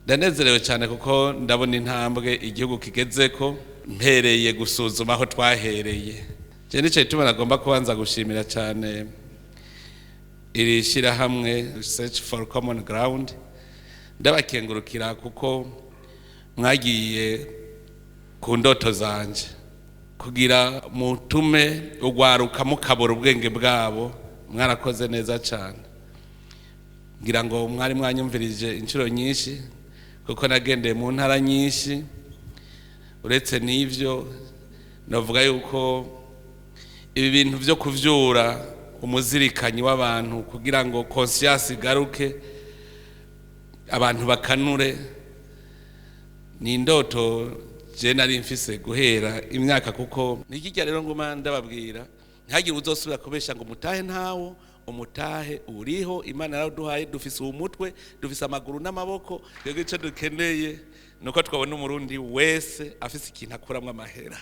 Ndanezerewe cyane kuko ndabona intambwe igihugu kigezeko, mpereye gusuzuma aho twahereye. Je nico gituma nagomba kubanza gushimira cyane iri shyirahamwe Search for Common Ground. Ndabakengurukira kuko mwagiye ku ndoto zanje kugira mutume ugwaruka mukabura ubwenge bwabo. Mwarakoze neza cyane. Ngira ngo mwari mwanyumvirije inshuro nyinshi kuko nagendeye mu ntara nyinshi. Uretse n'ibyo, navuga yuko ibi bintu byo kuvyura umuzirikanyi w'abantu kugira ngo conscience igaruke, abantu bakanure, ni indoto je nari mfise guhera imyaka, kuko nikijya rero nguma ndababwira: ntihagire uzosubira kubesha ngo umutahe ntawo. Umutahe uriho, Imana yaraduhaye. Dufise umutwe, dufise amaguru n'amaboko. Twebwe icyo dukeneye ni uko twabona Umurundi wese afise ikintu akuramwo amahera.